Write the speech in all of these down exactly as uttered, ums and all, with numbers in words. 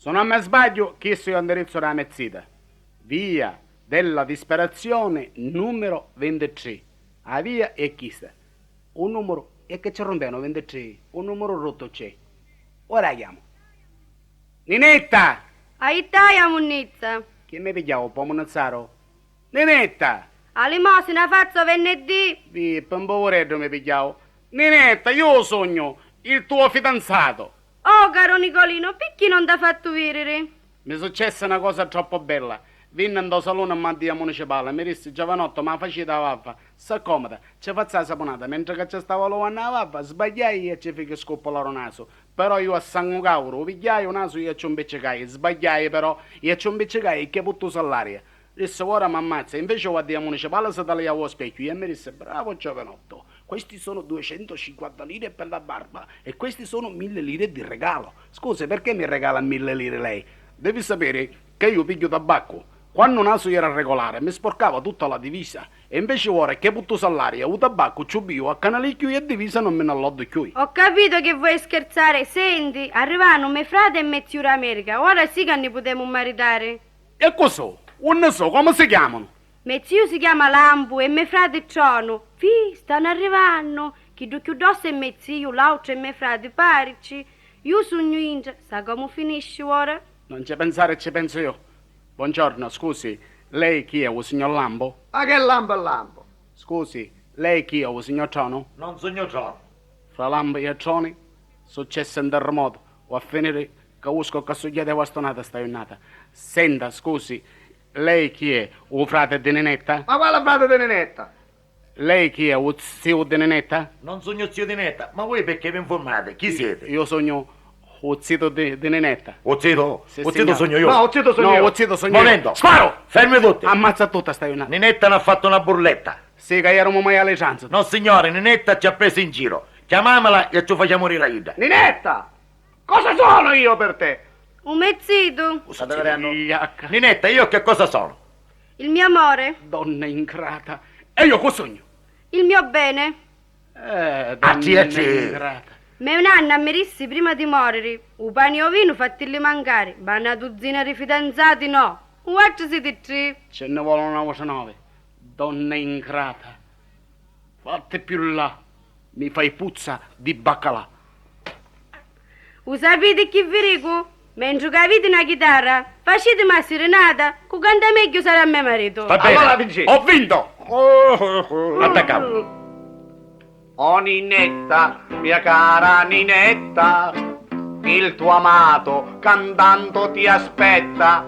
Si non mi sbagghiu, chistu è u ndirizzu dâ me zita. Via della Disperazione numero ventitré. A via è chista. U numeru è che ci runtenu ventitré, u numeru ruttu c'è. Ora la chiamu. Ninetta! A ittà, a munnizza! Chi mi pigghiau, p'omu nizzaru? Ninetta! A limosina fazzu venerdì! Pippa, un povereddu mi pigghiau. Ninetta, iu sugnu il tuo fidanzato! Oh, caro Nicolino, picchì non t'ha fattu viriri? Mi successe na cosa troppu bella. Vinni ntô saluni mma a dî a municipali, mi dissi: "Giovanottu, ma faciti a vavva? S'accomida, ci fazzu a sapunata." Mentri ca ci stava luvannu a vavva, sbagghiai e ci fichi scuppulari u nasu. Però iu a sangu cauru u pigghiai u nasu e ci u mpiccicai. Sbagghiai però, e ci u mpiccicai e che puttusu all'aria. Dissi: "Ora m'ammazza." Inveci u a dî a municipali si taliau ô specchiu e mi dissi: "Bravo giovanotto, questi sono duecentocinquanta lire per la barba e questi sono mille lire di regalo." "Scusi, perché mi regala mille lire lei?" "Devi sapere che io piglio tabacco. Quando u nasu era regolare mi sporcava tutta la divisa e invece ora che puttusu all'aria u tabacco ci u biu a canalicchiu e a divisa non mi n'alloddu cchiui." Ho capito che vuoi scherzare. Senti, arrivanu me frate e me ziu d'America, ora sì ca ni putemu maritari. E cu su? Unni su? Comu si chiamanu? Me ziu si chiama Lampu e me frati Tronu. Fi, stanu arrivannu. Chiddu chiù dossu è me ziu, l'àutru è me frati. Parici. Iu sugnu intra. Sa comu finisci ora? Non ci pensare, ci pensu io. Buongiorno, scusi, lei chi è, u signor Lampu? Ma che Lampu e Lampu? Scusi, lei chi è, u signor Tronu? Non sugnu Tronu. Fra lampi e troni successe un terremoto, o a finiri ca uscu ca sugghiati a vastunata sta junnata. Senta, scusi, lei chi è? U frati di Ninetta? Ma quali frati di Ninetta? Lei chi è? U ziu di Ninetta? Non sugnu ziu di Ninetta, ma voi perché vi informate? Chi siete? Io sugnu u zitu di, di Ninetta. U zitu? Sì, u zitu signore. Sugnu io. No, u zitu sugnu io. No, u zitu sugnu io. Momento, sparo! Fermi tutti! Ammazza tutta sta junnata. Ninetta n'ha fattu na burletta. Sì, ca ieremu maiali transitu. No, signore, Ninetta ci ha preso in giro. Chiamamela e ci facciamo dire a idda. Ninetta! Cosa sono io per te? U me zitu. Sta vigliacca. Ninetta, io che cosa sono? Il mio amore. Donna ingrata. E io cu sugnu? Il mio bene. Eh, donna ingrata. Me nanna mi dissi prima di moriri: "U pani e u vinu fattilli mancari, ma na duzzina di fidanzati no. Vuatri siti tri." Ci nni voli na vota novi. Donna ingrata. Vatti più là, mi fai puzza di baccalà. U sapiti chi vi dicu? Mentri ca aviti na chitarra, facitimi a sirinata, cu canta megghiu sarà me maritu. Va bene, allora vinci. Ho vinto! Attaccamu. Oh Ninetta, mia cara Ninetta, il tuo amato cantanto ti aspetta.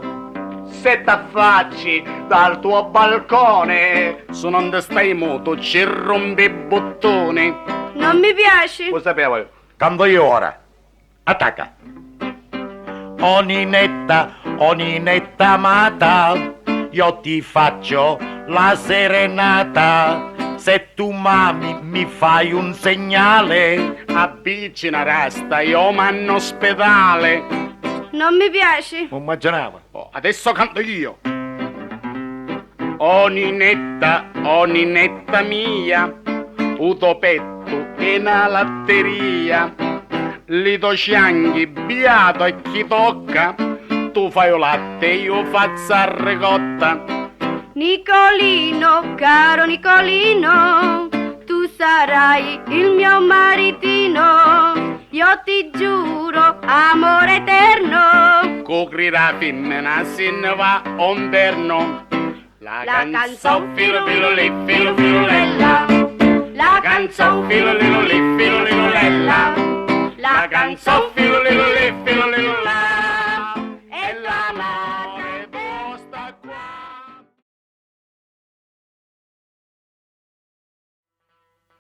Se t'affacci dal tuo balcone, su non ti stai mutu, ci rumpi i buttuni. Non mi piaci. Lo sapevo io. Canto io ora. Attacca. O Ninetta, o Ninetta amata, io ti faccio la serenata. Se tu m'ami, mi fai un segnale. Avvicinarasta, io manno spedale. Non mi piaci. M'immaginava. Oh, adesso canto io. O Ninetta, o Ninetta mia, u to pettu è na latteria. Li to cianghi, biatu a chi tocca, tu fai u latte e io fazzu a ricotta. Nicolino, caro Nicolino, tu sarai il mio maritino, io ti giuro amore eterno. Cu crida fimmina si nni va o nvernu. La canzò filu filu li filu filu lella. La canzò filu filu li filu filu lella. La canzò